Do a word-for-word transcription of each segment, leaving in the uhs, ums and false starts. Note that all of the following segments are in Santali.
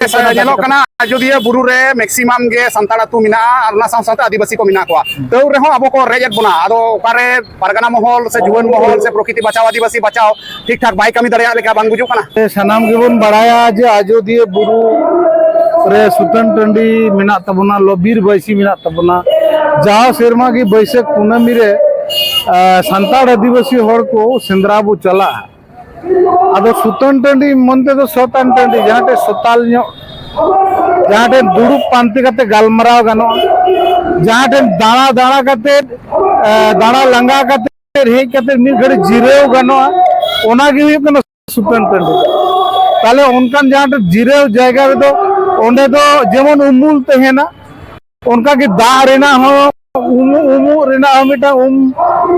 ᱧᱮᱞᱚᱜ ᱠᱟᱱᱟ, ᱟᱡᱚᱫᱤᱭᱟᱹ ᱵᱩᱨᱩ ᱨᱮ ᱢᱮᱠᱥᱤᱢᱟᱢ ᱜᱮ ᱥᱟᱱᱛᱟᱲ ᱟᱹᱛᱩ ᱢᱮᱱᱟᱜᱼᱟ ᱟᱨ ᱚᱱᱟ ᱥᱟᱶ ᱥᱟᱶᱛᱮ ᱟᱹᱫᱤᱵᱟᱹᱥᱤ ᱠᱚ ᱢᱮᱱᱟᱜ ᱠᱚᱣᱟ᱾ ᱛᱟᱹᱣ ᱨᱮᱦᱚᱸ ᱟᱵᱚ ᱠᱚ ᱨᱮᱡ ᱮᱫ ᱵᱚᱱᱟ᱾ ᱟᱫᱚ ᱚᱠᱟᱨᱮ ᱯᱟᱨᱜᱟᱱᱟ ᱢᱚᱦᱚᱞ ᱥᱮ ᱡᱩᱣᱟᱹᱱ ᱢᱚᱦᱚᱞ ᱥᱮ ᱯᱨᱚᱠᱨᱤᱛᱤ ᱵᱟᱪᱟᱣ, ᱟᱹᱫᱤᱵᱟᱹᱥᱤ ᱵᱟᱪᱟᱣ ᱴᱷᱤᱠ ᱴᱷᱟᱠ ᱵᱟᱭ ᱠᱟᱹᱢᱤ ᱫᱟᱲᱮᱭᱟᱜ ᱞᱮᱠᱟ ᱵᱟᱝ ᱵᱩᱡᱩᱜ ᱠᱟᱱᱟ? ᱥᱟᱱᱟᱢ ᱜᱮᱵᱚᱱ ᱵᱟᱲᱟᱭᱟ ᱡᱮ ᱟᱡᱚᱫᱤᱭᱟᱹ ᱵᱩᱨᱩ ᱨᱮ ᱥᱩᱛᱟᱹᱱ ᱴᱟᱺᱰᱤ ᱢᱮᱱᱟᱜ ᱛᱟᱵᱚᱱᱟ, ᱞᱚᱵᱤᱨ ᱵᱟᱹᱭᱥᱤ ᱢᱮᱱᱟᱜ ᱛᱟᱵᱚᱱᱟ᱾ ᱡᱟᱣ ᱥᱮᱨᱢᱟ ᱜᱮ ᱵᱟᱹᱭᱥᱟᱹᱠᱷ ᱠᱩᱱᱟᱹᱢᱤ ᱨᱮ, ᱟ, ᱥᱟᱱᱛᱟᱲ ᱟᱹᱫᱤᱵᱟᱹᱥᱤ ᱦᱚᱲ ᱠᱚ ᱥᱮᱸᱫᱽᱨᱟ ᱵᱚ ᱪᱟᱞᱟᱜᱼᱟ᱾ ᱟᱫᱚ ᱥᱩᱛᱟᱹᱱ ᱴᱟᱺᱰᱤ ᱢᱮᱱᱛᱮ ᱫᱚ ᱥᱚᱛᱟᱱ ᱴᱟᱺᱰᱤ, ᱡᱟᱦᱟᱸ ᱴᱷᱮᱱ ᱥᱚᱛᱟᱞ ᱧᱚᱜ, ᱡᱟᱦᱟᱸ ᱴᱷᱮᱱ ᱫᱩᱲᱩᱵ ᱯᱟᱱᱛᱮ ᱠᱟᱛᱮ ᱜᱟᱞᱢᱟᱨᱟᱣ ᱜᱟᱱᱚᱜᱼᱟ, ᱡᱟᱦᱟᱸ ᱴᱷᱮᱱ ᱫᱟᱬᱟ ᱫᱟᱬᱟ ᱠᱟᱛᱮ, ᱮ, ᱫᱟᱬᱟ ᱞᱟᱸᱜᱟ ᱠᱟᱛᱮ ᱦᱮᱡ ᱠᱟᱛᱮ ᱢᱤᱫ ᱜᱷᱟᱹᱲᱤᱡ ᱡᱤᱨᱟᱹᱣ ᱜᱟᱱᱚᱜᱼᱟ, ᱚᱱᱟ ᱜᱮ ᱦᱩᱭᱩᱜ ᱠᱟᱱᱟ ᱥᱩᱛᱟᱹᱱ ᱴᱟᱺᱰᱤ᱾ ᱛᱟᱦᱞᱮ ᱚᱱᱠᱟᱱ ᱡᱟᱦᱟᱸ ᱴᱷᱮᱱ ᱡᱤᱨᱟᱹᱣ ᱡᱟᱭᱜᱟ ᱨᱮᱫᱚ ᱚᱸᱰᱮ ᱫᱚ ᱡᱮᱢᱚᱱ ᱩᱢᱩᱞ ᱛᱟᱦᱮᱱᱟ, ᱚᱱᱠᱟᱜᱮ ᱫᱟᱜ ᱨᱮᱱᱟᱜ ᱦᱚᱸ, ᱩᱢᱩᱜ, ᱩᱢᱩᱜ ᱨᱮᱱᱟᱜ ᱦᱚᱸ ᱢᱤᱫᱴᱟᱝ, ᱩᱢ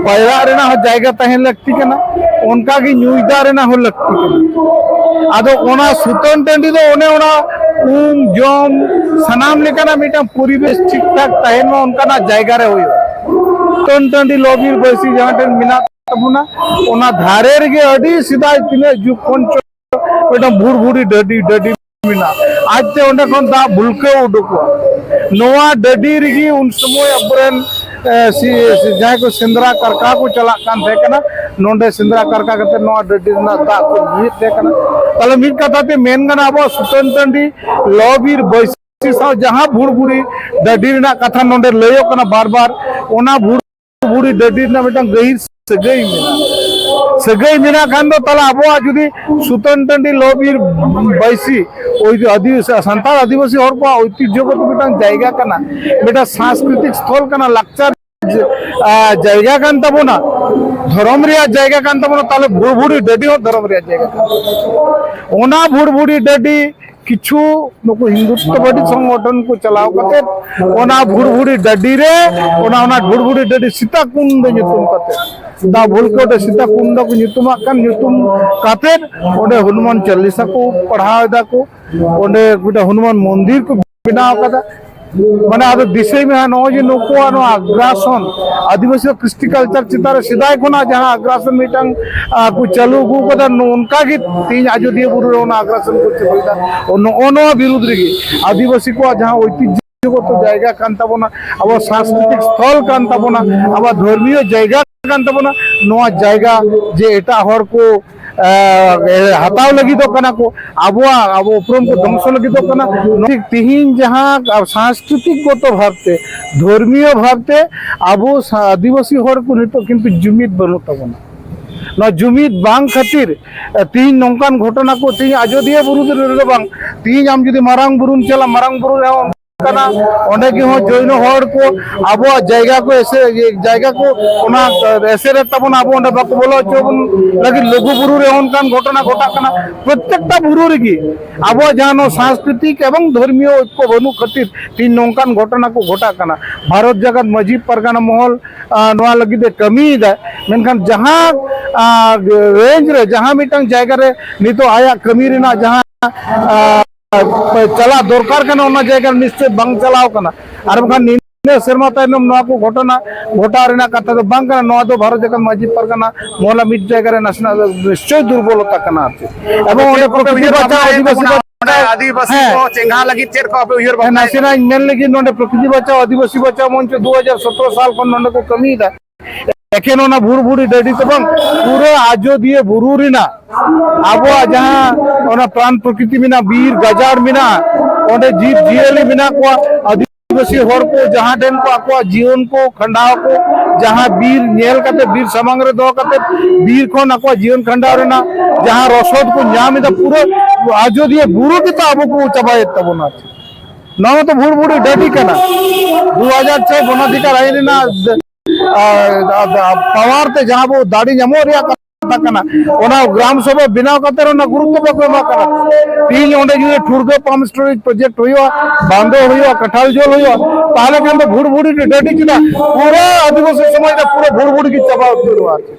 ᱯᱟᱭᱨᱟᱜ ᱨᱮᱱᱟᱜ ᱦᱚᱸ ᱡᱟᱭᱜᱟ ᱛᱟᱦᱮᱱ ᱞᱟᱹᱠᱛᱤ ᱠᱟᱱᱟ, ᱚᱱᱠᱟᱜᱮ ᱧᱩᱭ ᱫᱟᱜ ᱨᱮᱱᱟᱜ ᱦᱚᱸ ᱞᱟᱹᱠᱛᱤ ᱠᱟᱱᱟ᱾ ᱟᱫᱚ ᱚᱱᱟ ᱥᱩᱛᱟᱹᱱ ᱴᱟᱺᱰᱤ ᱫᱚ ᱚᱱᱮ ᱚᱱᱟ ᱩᱢ, ᱡᱚᱢ, ᱥᱟᱱᱟᱢ ᱞᱮᱠᱟᱱᱟᱜ ᱢᱤᱫᱴᱟᱝ ᱯᱚᱨᱤᱵᱮᱥ ᱴᱷᱤᱠ ᱴᱷᱟᱠ ᱛᱟᱦᱮᱱ ᱢᱟ, ᱚᱱᱠᱟᱱᱟᱜ ᱡᱟᱭᱜᱟ ᱨᱮ ᱦᱩᱭᱩᱜᱼᱟ᱾ ᱥᱩᱛᱟᱹᱱ ᱴᱟᱺᱰᱤ ᱞᱚᱵᱤᱨ ᱵᱟᱹᱭᱥᱤ ᱡᱟᱦᱟᱸ ᱴᱷᱮᱱ ᱢᱮᱱᱟᱜ ᱛᱟᱵᱚᱱᱟ, ᱚᱱᱟ ᱫᱷᱟᱨᱮ ᱨᱮᱜᱮ ᱟᱹᱰᱤ ᱥᱮᱫᱟᱭ ᱛᱤᱱᱟᱹᱜ ᱡᱩᱜᱽ ᱠᱷᱚᱱ ᱪᱚ ᱢᱤᱫᱴᱟᱝ ᱵᱷᱩᱲᱵᱷᱩᱲᱤ ᱰᱟᱹᱰᱤ, ᱰᱟᱹᱰᱤ ᱢᱮᱱᱟᱜᱼᱟ᱾ ᱟᱡᱛᱮ ᱚᱸᱰᱮ ᱠᱷᱚᱱ ᱫᱟᱜ ᱵᱷᱩᱞᱠᱟᱹᱣ ᱩᱰᱩᱠᱚᱜᱼᱟ᱾ ᱱᱚᱣᱟ ᱰᱟᱹᱰᱤ ᱨᱮᱜᱮ ᱩᱱ ᱥᱚᱢᱚᱭ ᱟᱵᱚᱨᱮᱱ, ᱮ, ᱥᱤ-, ᱥᱤ-, ᱡᱟᱦᱟᱸᱭ ᱠᱚ ᱥᱮᱸᱫᱽᱨᱟ ᱠᱟᱨᱠᱟ ᱠᱚ ᱪᱟᱞᱟᱜ ᱠᱟᱱ ᱛᱟᱦᱮᱸ ᱠᱟᱱᱟ, ᱱᱚᱰᱮ ᱥᱮᱸᱫᱽᱨᱟ ᱠᱟᱨᱠᱟ ᱠᱟᱛᱮ ᱱᱚᱣᱟ ᱰᱟᱹᱰᱤ ᱨᱮᱱᱟᱜ ᱫᱟᱜ ᱠᱚ ᱧᱩᱭᱮᱫ ᱛᱟᱦᱮᱸ ᱠᱟᱱᱟ᱾ ᱛᱟᱦᱞᱮ ᱢᱤᱫ ᱠᱟᱛᱷᱟ ᱛᱮ ᱢᱮᱱ ᱜᱟᱱᱚᱜᱼᱟ, ᱟᱵᱚᱣᱟᱜ ᱥᱩᱛᱟᱹᱱ ᱴᱟᱺᱰᱤ ᱞᱚᱵᱤᱨ ᱵᱟᱹᱭᱥᱤ ᱥᱟᱶ ᱡᱟᱦᱟᱸ ᱵᱷᱩᱲᱵᱷᱩᱲᱤ ᱰᱟᱹᱰᱤ ᱨᱮᱱᱟᱜ ᱠᱟᱛᱷᱟ ᱱᱚᱰᱮ ᱞᱟᱹᱭᱚᱜ ᱠᱟᱱᱟ ᱵᱟᱨ ᱵᱟᱨ, ᱚᱱᱟ ᱵᱷᱩᱲ ᱵᱩᱲᱦᱤ ᱰᱟᱹᱰᱤ ᱨᱮᱱᱟᱜ ᱢᱤᱫᱴᱟᱝ ᱜᱟᱹᱦᱤᱨ ᱥᱟᱹᱜᱟᱹᱭ ᱢᱮᱱᱟᱜᱼᱟ᱾ ᱥᱟᱹᱜᱟᱹᱭ ᱢᱮᱱᱟᱜ ᱠᱷᱟᱱ ᱫᱚ ᱛᱟᱦᱞᱮ ᱟᱵᱚᱣᱟᱜ ᱡᱩᱫᱤ ᱥᱩᱛᱟᱹᱱ ᱴᱟᱺᱰᱤ ᱞᱚᱵᱤᱨ ᱵᱟᱹᱭᱥᱤ, ᱳᱭ ᱟᱹᱫᱤᱵᱟᱹᱥᱤ, ᱥᱟᱱᱛᱟᱲ ᱟᱹᱫᱤᱵᱟᱹᱥᱤ ᱦᱚᱲ ᱠᱚᱣᱟᱜ ᱳᱭᱛᱤᱦᱡᱚᱜᱚᱛ ᱢᱤᱫᱴᱟᱝ ᱡᱟᱭᱜᱟ ᱠᱟᱱᱟ, ᱢᱤᱫᱴᱟᱝ ᱥᱟᱝᱥᱠᱨᱤᱛᱤᱠ ᱥᱛᱷᱚᱞ ᱠᱟᱱᱟ, ᱞᱟᱠᱪᱟᱨ ᱡᱟ-, ᱟ, ᱡᱟᱭᱜᱟ ᱠᱟᱱ ᱛᱟᱵᱚᱱᱟ, ᱫᱷᱚᱨᱚᱢ ᱨᱮᱭᱟᱜ ᱡᱟᱭᱜᱟ ᱠᱟᱱ ᱛᱟᱵᱚᱱᱟ, ᱛᱟᱦᱞᱮ ᱵᱷᱩᱲᱵᱷᱩᱲᱤ ᱰᱟᱹᱰᱤ ᱦᱚᱸ ᱫᱷᱚᱨᱚᱢ ᱨᱮᱭᱟᱜ ᱡᱟᱭᱜᱟ ᱠᱟᱱᱟ᱾ ᱚᱱᱟ ᱵᱷᱩᱲᱵᱷᱩᱲᱤ ᱰᱟᱹᱰᱤ ᱠᱤᱪᱷᱩ ᱱᱩᱠᱩ ᱦᱤᱱᱫᱩᱛᱛᱚᱵᱟᱫᱤ ᱥᱚᱝᱜᱚᱴᱷᱚᱱ ᱠᱚ ᱪᱟᱞᱟᱣ ᱠᱟᱛᱮ ᱚᱱᱟ ᱵᱷᱩᱲᱵᱷᱩᱲᱤ ᱰᱟᱹᱰᱤ ᱨᱮ, ᱚᱱᱟ, ᱚᱱᱟ ᱵᱷᱩᱲᱵᱷᱩᱲᱤ ᱰᱟᱹᱰᱤ ᱥᱤᱛᱟ ᱠᱩᱸᱰ ᱧᱩᱛᱩᱢ ᱠᱟᱛᱮ, ᱫᱟ ᱵᱷᱩᱞᱠᱟᱹᱣ ᱰᱮ ᱥᱤᱛᱟ ᱠᱩᱸᱰ ᱠᱚ ᱧᱩᱛᱩᱢᱟᱜ ᱠᱟᱱ, ᱧᱩᱛᱩᱢ ᱠᱟᱛᱮ ᱚᱸᱰᱮ ᱦᱚᱱᱩᱢᱟᱱ ᱪᱟᱞᱤᱥᱟ ᱠᱚ ᱯᱟᱲᱦᱟᱣ ᱮᱫᱟ ᱠᱚ, ᱚᱸᱰᱮ ᱢᱤᱫᱴᱟᱝ ᱦᱚᱱᱩᱢᱟᱱ ᱢᱚᱱᱫᱤᱨ ᱠᱚ ᱵᱮᱱᱟᱣ ᱠᱟᱫᱟ᱾ ᱢᱟᱱᱮ ᱟᱫᱚ ᱫᱤᱥᱟᱹᱭ ᱢᱮ ᱦᱟᱸᱜ, ᱱᱚᱜᱼᱚᱭ ᱡᱮ ᱱᱩᱠᱩᱣᱟᱜ ᱱᱚᱣᱟ ᱟᱜᱽᱨᱟᱥᱚᱱ, ᱟᱹᱫᱤᱵᱟᱹᱥᱤ ᱠᱨᱤᱥᱴᱤ ᱠᱟᱞᱪᱟᱨ ᱪᱮᱛᱟᱱ ᱨᱮ ᱥᱮᱫᱟᱭ ᱠᱷᱚᱱᱟᱜ ᱡᱟᱦᱟᱸ ᱟᱜᱽᱨᱟᱥᱚᱱ ᱢᱤᱫᱴᱟᱝ, ᱟᱸ, ᱠᱚ ᱪᱟᱹᱞᱩ ᱟᱹᱜᱩ ᱠᱟᱫᱟ, ᱱᱚ-, ᱚᱱᱠᱟ ᱜᱮ ᱛᱮᱦᱤᱧ ᱟᱡᱚᱫᱤᱭᱟᱹ ᱵᱩᱨᱩ ᱨᱮ ᱚᱱᱟ ᱟᱜᱽᱨᱟᱥᱚᱱ ᱠᱚ ᱪᱟᱹᱞᱩᱭᱮᱫᱟ᱾ ᱱᱚᱜᱼᱚ ᱱᱚᱣᱟ ᱵᱤᱨᱩᱫᱽ ᱨᱮᱜᱮ ᱟᱹᱫᱤᱵᱟᱹᱥᱤ ᱠᱚᱣᱟᱜ ᱡᱟᱦᱟᱸ ᱳᱭᱛᱤᱦᱡᱚᱜᱚᱛᱚ ᱡᱟᱭᱜᱟ ᱠᱟᱱ ᱛᱟᱵᱚᱱᱟ, ᱟᱵᱚ ᱥᱟᱝᱥᱠᱨᱤᱛᱤᱠ ᱥᱛᱷᱚᱞ ᱠᱟᱱ ᱛᱟᱵᱚᱱᱟ, ᱟᱵᱚ ᱫᱷᱚᱨᱢᱤᱭᱚ ᱡᱟᱭᱜᱟ ᱠᱟᱱ ᱛᱟᱵᱚᱱᱟ, ᱱᱚᱣᱟ ᱡᱟᱭᱜᱟ ᱡᱮ ᱮᱴᱟᱜ ᱦᱚᱲ ᱠᱚ ᱮ, ᱦᱟᱛᱟᱣ ᱞᱟᱹᱜᱤᱫᱚᱜ ᱠᱟᱱᱟ ᱠᱚ, ᱟᱵᱚᱣᱟᱜ, ᱟᱵᱚ ᱩᱯᱨᱩᱢ ᱠᱚ ᱫᱷᱚᱝᱥᱚ ᱞᱟᱹᱜᱤᱫᱚᱜ ᱠᱟᱱᱟ᱾ ᱱᱚᱣᱟ ᱛᱮᱦᱤᱧ ᱡᱟᱦᱟᱸ ᱥᱟᱝᱥᱠᱨᱤᱛᱤᱠ ᱜᱚᱛᱚ ᱵᱷᱟᱵᱽᱛᱮ, ᱫᱷᱚᱨᱢᱤᱭᱚ ᱵᱷᱟᱵᱽᱛᱮ ᱟᱵᱚ ᱥᱟ-, ᱟᱹᱫᱤᱵᱟᱹᱥᱤ ᱦᱚᱲ ᱠᱚ ᱱᱤᱛᱚᱜ ᱠᱤᱱᱛᱩ ᱡᱩᱢᱤᱫ ᱵᱟᱹᱱᱩᱜ ᱛᱟᱵᱚᱱᱟ᱾ ᱱᱚᱣᱟ ᱡᱩᱢᱤᱫ ᱵᱟᱝ ᱠᱷᱟᱹᱛᱤᱨ, ᱮ, ᱛᱮᱦᱤᱧ ᱱᱚᱝᱠᱟᱱ ᱜᱷᱚᱴᱚᱱᱟ ᱠᱚ, ᱛᱮᱦᱤᱧ ᱟᱡᱚᱫᱤᱭᱟᱹ ᱵᱩᱨᱩ ᱨᱮᱫᱚ ᱵᱟᱝ, ᱛᱮᱦᱤᱧ ᱟᱢ ᱡᱩᱫᱤ ᱢᱟᱨᱟᱝ ᱵᱩᱨᱩᱢ ᱪᱟᱞᱟᱜᱼᱟ, ᱢᱟᱨᱟᱝ ᱵᱩᱨᱩ ᱨᱮᱦᱚᱸ ᱠᱟᱱᱟ, ᱚᱸᱰᱮ ᱜᱮ ᱦᱚᱸ ᱡᱳᱭᱱᱚ ᱦᱚᱲ ᱠᱚ ᱟᱵᱚᱣᱟᱜ ᱡᱟᱭᱜᱟ ᱠᱚ ᱮᱥᱮ-, ᱡᱟᱭᱜᱟ ᱠᱚ ᱚᱱᱟ ᱮᱥᱮᱫᱮᱫ ᱛᱟᱵᱚᱱᱟ, ᱟᱵᱚ ᱚᱸᱰᱮ ᱵᱟᱠᱚ ᱵᱚᱞᱚ ᱦᱚᱪᱚ ᱵᱚᱱ ᱞᱟᱹᱜᱤᱫ ᱞᱩᱜᱩ ᱵᱩᱨᱩ ᱨᱮ ᱚᱱᱠᱟᱱ ᱜᱷᱚᱴᱚᱱᱟ ᱜᱷᱚᱴᱟᱜ ᱠᱟᱱᱟ᱾ ᱯᱨᱚᱛᱮᱠᱴᱟ ᱵᱩᱨᱩ ᱨᱮᱜᱮ ᱟᱵᱚᱣᱟᱜ ᱡᱟᱦᱟᱸ ᱱᱚᱣᱟ ᱥᱟᱝᱥᱠᱨᱤᱛᱤᱠ ᱮᱵᱚᱝ ᱫᱷᱚᱨᱢᱤᱭᱚ ᱳᱭᱠᱚ ᱵᱟᱹᱱᱩᱜ ᱠᱷᱟᱹᱛᱤᱨ ᱛᱮᱦᱮᱧ ᱱᱚᱝᱠᱟᱱ ᱜᱷᱚᱴᱚᱱᱟ ᱠᱚ ᱜᱷᱚᱴᱟᱜ ᱠᱟᱱᱟ᱾ ᱵᱷᱟᱨᱚᱛ ᱡᱟᱠᱟᱛ ᱢᱟᱹᱡᱷᱤ ᱯᱟᱨᱜᱟᱱᱟ ᱢᱚᱦᱚᱞ, ᱟ, ᱱᱚᱣᱟ ᱞᱟᱹᱜᱤᱫ ᱮ ᱠᱟᱹᱢᱤᱭᱮᱫᱟ, ᱢᱮᱱᱠᱷᱟᱱ ᱡᱟᱦᱟᱸ, ᱟ, ᱨᱮᱧᱡᱽ ᱨᱮ, ᱡᱟᱦᱟᱸ ᱢᱤᱫᱴᱟᱝ ᱡᱟᱭᱜᱟ ᱨᱮ ᱱᱤᱛᱚᱜ ᱟᱭᱟᱜ ᱠᱟᱹᱢᱤ ᱨᱮᱱᱟᱜ ᱡᱟᱦᱟᱸ, ᱟ, ᱪᱟᱞᱟᱜ ᱫᱚᱨᱠᱟᱨ ᱠᱟᱱᱟ, ᱚᱱᱟ ᱡᱟᱭᱜᱟ ᱨᱮ ᱱᱤᱥᱪᱚᱭ ᱵᱟᱝ ᱪᱟᱞᱟᱣ ᱠᱟᱱᱟ᱾ ᱟᱨ ᱵᱟᱝᱠᱷᱟᱱ ᱱᱤᱱᱟᱹᱜ ᱥᱮᱨᱢᱟ ᱛᱟᱭᱱᱚᱢ ᱱᱚᱣᱟ ᱠᱚ ᱜᱷᱚᱴᱚᱱᱟ ᱜᱷᱚᱴᱟᱣ ᱨᱮᱱᱟᱜ ᱠᱟᱛᱷᱟ ᱫᱚ ᱵᱟᱝ ᱠᱟᱱᱟ᱾ ᱱᱚᱣᱟ ᱫᱚ ᱵᱷᱟᱨᱚᱛ ᱡᱟᱠᱟᱛ ᱢᱟᱹᱡᱷᱤ ᱯᱟᱨᱜᱟᱱᱟ ᱢᱚᱦᱚᱞᱟ ᱢᱤᱫ ᱡᱟᱭᱜᱟ ᱨᱮ ᱱᱟᱥᱮᱱᱟᱜ ᱫᱚ ᱱᱤᱥᱪᱚᱭ ᱫᱩᱨᱵᱚᱞᱚᱛᱟ ᱠᱟᱱᱟ ᱟᱨ ᱪᱮᱫ᱾ ᱮᱵᱚᱝ ᱚᱸᱰᱮ ᱪᱮᱫ ᱠᱚᱯᱮ ᱯᱨᱚᱠᱨᱤᱛᱤ ᱩᱭᱦᱟᱹᱨ ᱵᱟᱪᱟᱣ, ᱵᱷᱟᱵᱽᱱᱟᱭᱮᱫ ᱟᱹᱫᱤᱵᱟᱹᱥᱤ ᱛᱟᱵᱚᱱᱟ? ᱵᱟᱪᱟᱣ, ᱚᱸᱰᱮ ᱟᱹᱫᱤᱵᱟᱹᱥᱤ ᱦᱮᱸ᱾ ᱠᱚ ᱪᱮᱸᱜᱷᱟ ᱞᱟᱹᱜᱤᱫ ᱪᱮᱫ ᱠᱚᱯᱮ ᱩᱭᱦᱟᱹᱨ ᱦᱮᱸ, ᱵᱷᱟᱵᱽᱱᱟᱭᱮᱫ ᱱᱟᱥᱮᱱᱟᱜ ᱤᱧ ᱢᱮᱱ ᱞᱟᱹᱜᱤᱫ, ᱱᱚᱰᱮ ᱯᱨᱚᱠᱨᱤᱛᱤ ᱵᱟᱪᱟᱣ ᱟᱹᱫᱤᱵᱟᱹᱥᱤ ᱵᱟᱪᱟᱣ ᱢᱚᱧᱪᱚ ᱫᱩ ᱦᱟᱡᱟᱨ ᱥᱚᱛᱨᱚ ᱥᱟᱞ ᱠᱷᱚᱱ ᱱᱚᱰᱮ ᱠᱚ ᱠᱟᱹᱢᱤᱭᱮᱫᱟ᱾ ᱮᱠᱮᱱ ᱚᱱᱟ ᱵᱷᱩᱲᱵᱷᱩᱲᱤ ᱰᱟᱹᱰᱤ ᱛᱮ ᱵᱟᱝ, ᱯᱩᱨᱟᱹ ᱟᱡᱚᱫᱤᱭᱟᱹ ᱵᱩᱨᱩ ᱨᱮᱱᱟᱜ ᱟᱵᱚᱣᱟᱜ ᱡᱟᱦᱟᱸ ᱚᱱᱟ ᱯᱨᱟᱱ ᱯᱨᱚᱠᱨᱤᱛᱤ ᱢᱮᱱᱟᱜᱼᱟ, ᱵᱤᱨ ᱜᱟᱡᱟᱲ ᱢᱮᱱᱟᱜᱼᱟ, ᱚᱸᱰᱮ ᱡᱤᱵᱽ ᱡᱤᱭᱟᱹᱞᱤ ᱢᱮᱱᱟᱜ ᱠᱚᱣᱟ, ᱟᱹᱫᱤᱵᱟᱹᱥᱤ ᱦᱚᱲ ᱠᱚ ᱡᱟᱦᱟᱸ ᱴᱷᱮᱱ ᱠᱚ ᱟᱠᱚᱣᱟᱜ ᱡᱤᱭᱚᱱ ᱠᱚ ᱠᱷᱟᱸᱰᱟᱣ ᱟᱠᱚ, ᱡᱟᱦᱟᱸ ᱵᱤᱨ ᱧᱮᱞ ᱠᱟᱛᱮ, ᱵᱤᱨ ᱥᱟᱢᱟᱝ ᱨᱮ ᱫᱚᱦᱚ ᱠᱟᱛᱮ, ᱵᱤᱨ ᱠᱷᱚᱱ ᱟᱠᱚᱣᱟᱜ ᱡᱤᱭᱚᱱ ᱠᱷᱟᱸᱰᱟᱣ ᱨᱮᱱᱟᱜ ᱡᱟᱦᱟᱸ ᱨᱚᱥᱚᱫ ᱠᱚ ᱧᱟᱢ ᱮᱫᱟ, ᱯᱩᱨᱟᱹ ᱟᱡᱚᱫᱤᱭᱟᱹ ᱵᱩᱨᱩ ᱜᱮᱛᱚ ᱟᱵᱚ ᱠᱚ ᱪᱟᱵᱟᱭᱮᱫ ᱛᱟᱵᱚᱱᱟ᱾ ᱱᱚᱣᱟ ᱢᱟᱛᱚ ᱵᱷᱩᱲᱵᱷᱩᱲᱤ ᱰᱟᱹᱰᱤ ᱠᱟᱱᱟ᱾ ᱫᱩ ᱦᱟᱡᱟᱨ ᱪᱷᱚᱭ ᱜᱚᱱᱚᱫᱷᱤᱠᱟᱨ ᱟᱭᱤᱱ ᱨᱮᱱᱟᱜ, ᱟ, ᱟ, ᱟ, ᱯᱟᱣᱟᱨ ᱛᱮ ᱡᱟᱦᱟᱸ ᱟᱵᱚ ᱫᱟᱲᱮ ᱧᱟᱢᱚᱜ ᱨᱮᱭᱟᱜ ᱠᱟᱛᱷᱟ ᱠᱟᱱᱟ, ᱚᱱᱟ ᱜᱨᱟᱢ ᱥᱚᱵᱷᱟ ᱵᱮᱱᱟᱣ ᱠᱟᱛᱮ ᱚᱱᱟ ᱜᱩᱨᱩᱛᱛᱚ ᱵᱟᱠᱚ ᱮᱢᱟᱜ ᱠᱟᱱᱟ᱾ ᱛᱤᱦᱤᱧ ᱚᱸᱰᱮ ᱡᱩᱫᱤ ᱴᱷᱩᱲᱜᱟᱹ pump storage project ᱦᱩᱭᱩᱜᱼᱟ, ᱵᱟᱸᱫᱚ ᱦᱩᱭᱩᱜᱼᱟ, ᱠᱟᱴᱷᱟᱞ ᱡᱚᱞ ᱦᱩᱭᱩᱜᱼᱟ, ᱛᱟᱦᱚᱞᱮ ᱠᱷᱟᱱ ᱫᱚ ᱵᱷᱩᱲᱵᱷᱩᱲᱤ ᱰᱟᱹᱰᱤ ᱪᱮᱫᱟᱜ ᱯᱩᱨᱟᱹ ᱟᱹᱫᱤᱵᱟᱹᱥᱤ ᱥᱚᱢᱟᱡᱽ ᱫᱚ ᱯᱩᱨᱟᱹ ᱵᱷᱩᱲᱵᱷᱩᱲᱤ ᱜᱮ ᱪᱟᱵᱟ ᱩᱛᱟᱹᱨᱚᱜᱼᱟ ᱟᱨ ᱪᱮᱫ᱾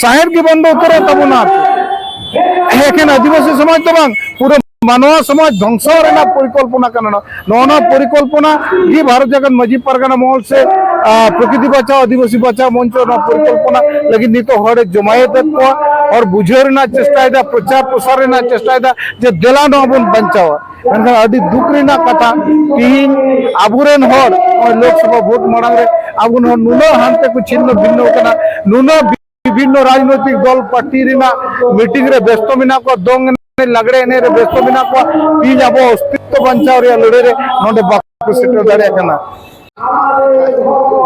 ᱥᱟᱦᱮᱵ ᱜᱮ ᱵᱚᱱᱫᱚ ᱩᱛᱟᱹᱨᱚᱜ ᱛᱟᱵᱚᱱᱟ ᱟᱨ ᱪᱮᱫ᱾ ᱮᱠᱷᱮᱱ ᱟᱹᱫᱤᱵᱟᱹᱥᱤ ᱥᱚᱢᱟᱡᱽ ᱫᱚ ᱵᱟᱝ, ᱯᱩᱨᱟᱹ ᱢᱟᱱᱣᱟ ᱥᱚᱢᱟᱡᱽ ᱫᱷᱚᱝᱥᱚ ᱨᱮᱱᱟᱜ ᱯᱚᱨᱤᱠᱚᱞᱯᱚᱱᱟ ᱠᱟᱱᱟ᱾ ᱱᱚᱣᱟ, ᱱᱚᱣᱟ ᱯᱚᱨᱤᱠᱚᱞᱯᱚᱱᱟ ᱜᱮ ᱵᱷᱟᱨᱚᱛ ᱡᱟᱠᱟᱛ ᱢᱟᱹᱡᱷᱤ ᱯᱟᱨᱜᱟᱱᱟ ᱢᱚᱦᱚᱞ ᱥᱮ, ᱟ, ᱯᱨᱚᱠᱨᱤᱛᱤ ᱵᱟᱪᱟᱣ ᱟᱹᱫᱤᱵᱟᱹᱥᱤ ᱵᱟᱪᱟᱣ ᱢᱚᱧᱪᱚ ᱱᱚᱣᱟ ᱯᱚᱨᱤᱠᱚᱞᱯᱚᱱᱟ ᱞᱟᱹᱜᱤᱫ ᱱᱤᱛᱚᱜ ᱦᱚᱲᱮ ᱡᱚᱢᱟᱭᱮᱫ ᱠᱚᱣᱟ᱾ ᱦᱚᱲ ᱵᱩᱡᱷᱟᱹᱣ ᱨᱮᱱᱟᱜ ᱪᱮᱥᱴᱟᱭᱮᱫᱟ, ᱯᱨᱚᱪᱟᱨ ᱯᱨᱚᱥᱟᱨ ᱨᱮᱱᱟᱜ ᱪᱮᱥᱴᱟᱭᱮᱫᱟ ᱡᱮ ᱫᱮᱞᱟ ᱱᱚᱣᱟ ᱵᱚᱱ ᱵᱟᱧᱪᱟᱣᱟ᱾ ᱢᱮᱱᱠᱷᱟᱱ ᱟᱹᱰᱤ ᱫᱩᱠ ᱨᱮᱱᱟᱜ ᱠᱟᱛᱷᱟ, ᱛᱤᱦᱤᱧ ᱟᱵᱚᱨᱮᱱ ᱦᱚᱲ ᱱᱚᱜᱼᱚᱭ ᱞᱳᱠᱥᱚᱵᱷᱟ ᱵᱷᱳᱴ ᱢᱟᱲᱟᱝ ᱨᱮ ᱟᱵᱚ ᱱᱚᱣᱟ ᱱᱩᱱᱟᱹᱜ ᱦᱟᱱᱛᱮ ᱠᱚ ᱪᱷᱤᱱᱱᱚ ᱵᱷᱤᱱᱱᱚ ᱠᱟᱱᱟ, ᱱᱩᱱᱟᱹᱜ ᱵᱤᱵᱷᱤᱱᱱᱚ ᱨᱟᱡᱽᱱᱳᱭᱛᱤᱠ ᱫᱚᱞ ᱯᱟᱨᱴᱤ ᱨᱮᱱᱟᱜ ᱢᱤᱴᱤᱝ ᱨᱮ ᱵᱮᱥᱛᱚ ᱢᱮᱱᱟᱜ ᱠᱚᱣᱟ, ᱫᱚᱝ ᱮᱱᱮᱡ ᱞᱟᱜᱽᱲᱮ ᱮᱱᱮᱡ ᱨᱮ ᱵᱮᱥᱛᱚ ᱢᱮᱱᱟᱜ ᱠᱚᱣᱟ᱾ ᱛᱤᱦᱤᱧ ᱟᱵᱚ ᱚᱥᱛᱤᱛᱛᱚ ᱵᱟᱧᱪᱟᱣ ᱨᱮᱭᱟᱜ ᱞᱟᱹᱲᱦᱟᱹᱭ ᱨᱮ ᱱᱚᱰᱮ ᱵᱟᱠᱚ ᱥᱮᱴᱮᱨ ᱫᱟᱲᱮᱭᱟᱜ ᱠᱟᱱᱟ᱾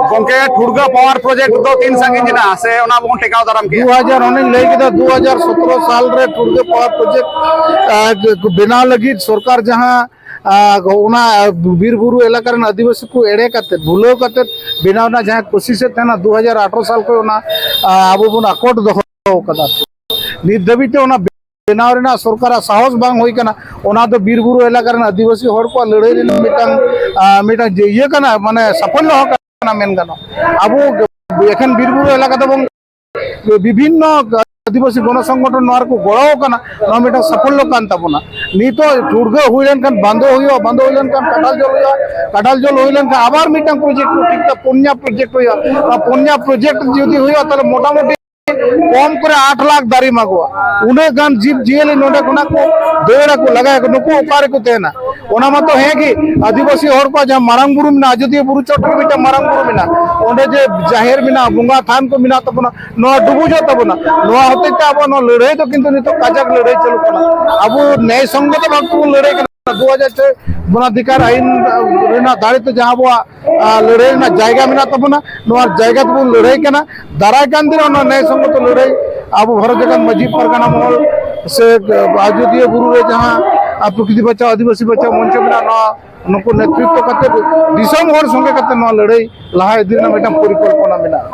ᱜᱚᱝᱠᱮ, ᱴᱷᱩᱲᱜᱟᱹ ᱯᱟᱣᱟᱨ ᱯᱨᱚᱡᱮᱠᱴ ᱫᱚ ᱛᱤᱱ ᱥᱟᱺᱜᱤᱧ ᱮᱱᱟ ᱥᱮ ᱚᱱᱟ ᱵᱚᱱ ᱴᱮᱠᱟᱣ ᱫᱟᱨᱟᱢ ᱠᱮᱜᱼᱟ? ᱫᱩ ᱦᱟᱡᱟᱨ, ᱚᱱᱮᱧ ᱞᱟᱹᱭ ᱠᱮᱫᱟ, ᱫᱩ ᱦᱟᱡᱟᱨ ᱥᱚᱛᱨᱚ ᱥᱟᱞ ᱨᱮ ᱴᱷᱩᱲᱜᱟᱹ ᱯᱟᱣᱟᱨ ᱯᱨᱚᱡᱮᱠᱴ, ᱟ, ᱵᱮᱱᱟᱣ ᱞᱟᱹᱜᱤᱫ ᱥᱚᱨᱠᱟᱨ ᱡᱟᱦᱟᱸ, ᱟ, ᱚᱱᱟ ᱵᱤᱨ ᱵᱩᱨᱩ ᱮᱞᱟᱠᱟ ᱨᱮᱱ ᱟᱹᱫᱤᱵᱟᱹᱥᱤ ᱠᱚ ᱮᱲᱮ ᱠᱟᱛᱮ, ᱵᱷᱩᱞᱟᱹᱣ ᱠᱟᱛᱮ ᱵᱮᱱᱟᱣ ᱨᱮᱱᱟᱜ ᱡᱟᱦᱟᱸ ᱠᱳᱥᱤᱥ ᱮᱫ ᱛᱟᱦᱮᱱᱟ, ᱫᱩ ᱦᱟᱡᱟᱨ ᱟᱴᱷᱨᱚ ᱥᱟᱞ ᱠᱷᱚᱱ ᱚᱱᱟ, ᱟ, ᱟᱵᱚ ᱵᱚᱱ ᱟᱠᱚᱴ ᱫᱚᱦᱚ ᱟᱠᱟᱫᱟ᱾ ᱱᱤᱛ ᱫᱷᱟᱹᱵᱤᱡ ᱛᱮ ᱚᱱᱟ ᱵᱮᱱᱟᱣ ᱨᱮᱱᱟᱜ ᱥᱚᱨᱠᱟᱨᱟᱜ ᱥᱟᱦᱚᱥ ᱵᱟᱝ ᱦᱩᱭ ᱠᱟᱱᱟ᱾ ᱚᱱᱟ ᱫᱚ ᱵᱤᱨ ᱵᱩᱨᱩ ᱮᱞᱟᱠᱟ ᱨᱮᱱ ᱟᱹᱫᱤᱵᱟᱹᱥᱤ ᱦᱚᱲ ᱠᱚᱣᱟᱜ ᱞᱟᱹᱲᱦᱟᱹᱭ ᱨᱮᱱᱟᱜ ᱢᱤᱫᱴᱟᱝ, ᱟ, ᱢᱤᱫᱴᱟᱝ ᱡᱮ ᱤᱭᱟᱹ ᱠᱟᱱᱟ, ᱢᱟᱱᱮ ᱥᱟᱯᱷᱚᱞᱞᱚ ᱦᱚᱸ ᱠᱟᱱᱟ ᱢᱮᱱ ᱜᱟᱱᱚᱜᱼᱟ᱾ ᱟᱵᱚ ᱮᱠᱷᱮᱱ ᱵᱤᱨ ᱵᱩᱨᱩ ᱮᱞᱟᱠᱟ ᱫᱚᱵᱚᱱ ᱵᱤᱵᱷᱤᱱᱱᱚ ᱟᱹᱫᱤᱵᱟᱹᱥᱤ ᱜᱚᱱᱚ ᱥᱚᱝᱜᱚᱴᱷᱚᱱ ᱱᱚᱣᱟ ᱨᱮᱠᱚ ᱜᱚᱲᱚ ᱠᱟᱱᱟ, ᱱᱚᱣᱟ ᱢᱤᱫᱴᱟᱝ ᱥᱟᱯᱷᱚᱞᱞᱚ ᱠᱟᱱ ᱛᱟᱵᱚᱱᱟ᱾ ᱱᱤᱛᱚᱜ ᱴᱷᱩᱲᱜᱟᱹ ᱦᱩᱭ ᱞᱮᱱᱠᱷᱟᱱ ᱵᱟᱸᱫᱚ ᱦᱩᱭᱩᱜᱼᱟ, ᱵᱟᱸᱫᱚ ᱦᱩᱭ ᱞᱮᱱᱠᱷᱟᱱ ᱠᱟᱰᱟᱞ ᱡᱚᱞ ᱦᱩᱭᱩᱜᱼᱟ, ᱠᱟᱰᱟᱞ ᱡᱚᱞ ᱦᱩᱭ ᱞᱮᱱᱠᱷᱟᱱ ᱟᱵᱟᱨ ᱢᱤᱫᱴᱟᱝ ᱯᱨᱚᱡᱮᱠᱴ ᱴᱷᱤᱠ ᱯᱩᱱᱭᱟ ᱯᱨᱚᱡᱮᱠᱴ ᱦᱩᱭᱩᱜᱼᱟ᱾ ᱚᱱᱟ ᱯᱩᱱᱭᱟ ᱯᱨᱚᱡᱮᱠᱴ ᱡᱩᱫᱤ ᱦᱩᱭᱩᱜᱼᱟ, ᱛᱟᱦᱚᱞᱮ ᱢᱚᱴᱟᱢᱩᱴᱤ ᱠᱚᱢ ᱠᱚᱨᱮ ᱟᱴ ᱞᱟᱠᱷ ᱫᱟᱨᱮ ᱢᱟᱜᱚᱜᱼᱟ᱾ ᱩᱱᱟᱹᱜ ᱜᱟᱱ ᱡᱤᱵᱽ ᱡᱤᱭᱟᱹᱞᱤ ᱱᱚᱰᱮ ᱠᱷᱚᱱᱟᱜ ᱠᱚ ᱫᱟᱹᱲ ᱟᱠᱚ, ᱞᱟᱜᱟ ᱟᱠᱚ, ᱱᱩᱠᱩ ᱚᱠᱟ ᱨᱮᱠᱚ ᱛᱟᱦᱮᱱᱟ? ᱚᱱᱟ ᱢᱟᱛᱚ ᱦᱮᱸ ᱜᱮ, ᱟᱹᱫᱤᱵᱟᱹᱥᱤ ᱦᱚᱲ ᱠᱚᱣᱟᱜ ᱡᱟᱦᱟᱸ ᱢᱟᱨᱟᱝ ᱵᱩᱨᱩ ᱢᱮᱱᱟᱜᱼᱟ, ᱟᱡᱚᱫᱤᱭᱟᱹ ᱵᱩᱨᱩ ᱪᱚᱴ ᱨᱮ ᱢᱤᱫᱴᱟᱝ ᱢᱟᱨᱟᱝ ᱵᱩᱨᱩ ᱢᱮᱱᱟᱜᱼᱟ, ᱚᱸᱰᱮ ᱡᱮ ᱡᱟᱦᱮᱨ ᱢᱮᱱᱟᱜᱼᱟ, ᱵᱚᱸᱜᱟ ᱛᱷᱟᱱ ᱠᱚ ᱢᱮᱱᱟᱜ ᱛᱟᱵᱚᱱᱟ, ᱱᱚᱣᱟ ᱰᱩᱵᱩᱡᱚᱜ ᱛᱟᱵᱚᱱᱟ᱾ ᱱᱚᱣᱟ ᱦᱚᱛᱮᱡ ᱛᱮ ᱟᱵᱚ ᱱᱚᱣᱟ ᱞᱟᱹᱲᱦᱟᱹᱭ ᱫᱚ ᱠᱤᱱᱛᱩ ᱱᱤᱛᱚᱜ ᱠᱟᱡᱟᱠ ᱞᱟᱹᱲᱦᱟᱹᱭ ᱪᱟᱹᱞᱩᱜ ᱠᱟᱱᱟ᱾ ᱟᱵᱚ ᱱᱮᱭ ᱥᱚᱝᱜᱚᱛᱚ ᱵᱷᱟᱵ ᱛᱮᱵᱚᱱ ᱞᱟᱹᱲᱦᱟᱹᱭ ᱠᱟᱱᱟ᱾ ᱫᱩ ᱦᱟᱡᱟᱨ ᱪᱷᱚᱭ ᱵᱚᱱᱟᱫᱷᱤᱠᱟᱨ ᱟᱭᱤᱱ ᱨᱮᱱᱟᱜ ᱫᱟᱲᱮ ᱛᱮ ᱡᱟᱦᱟᱸ ᱟᱵᱚᱣᱟᱜ, ᱟ, ᱞᱟᱹᱲᱦᱟᱹᱭ ᱨᱮᱱᱟᱜ ᱡᱟᱭᱜᱟ ᱢᱮᱱᱟᱜ ᱛᱟᱵᱚᱱᱟ, ᱱᱚᱣᱟ ᱡᱟᱭᱜᱟ ᱛᱮᱵᱚᱱ ᱞᱟᱹᱲᱦᱟᱹᱭ ᱠᱟᱱᱟ᱾ ᱫᱟᱨᱟᱭ ᱠᱟᱱ ᱫᱤᱱ ᱨᱮ ᱚᱱᱟ ᱱᱮᱭ ᱥᱚᱝᱜᱚᱛᱚ ᱞᱟᱹᱲᱦᱟᱹᱭ ᱟᱵᱚ ᱵᱷᱟᱨᱚᱛ ᱡᱟᱠᱟᱛ ᱢᱟᱹᱡᱷᱤ ᱯᱟᱨᱜᱟᱱᱟ ᱢᱚᱦᱚᱞ ᱥᱮ ᱟᱡᱚᱫᱤᱭᱟᱹ ᱵᱩᱨᱩ ᱨᱮ ᱡᱟᱦᱟᱸ, ᱟ, ᱯᱨᱚᱠᱨᱤᱛᱤ ᱵᱟᱪᱟᱣ, ᱟᱹᱫᱤᱵᱟᱹᱥᱤ ᱵᱟᱪᱟᱣ ᱢᱚᱧᱪᱚ ᱢᱮᱱᱟᱜᱼᱟ, ᱱᱚᱣᱟ ᱱᱩᱠᱩ ᱱᱮᱛᱨᱤᱛᱵ ᱠᱟᱛᱮ ᱫᱤᱥᱚᱢ ᱦᱚᱲ ᱥᱚᱸᱜᱮ ᱠᱟᱛᱮ ᱱᱚᱣᱟ ᱞᱟᱹᱲᱦᱟᱹᱭ ᱞᱟᱦᱟ ᱤᱫᱤ ᱨᱮᱱᱟᱜ ᱢᱤᱫᱴᱟᱝ ᱯᱚᱨᱤᱠᱚᱞᱯᱚᱱᱟ ᱢᱮᱱᱟᱜᱼᱟ᱾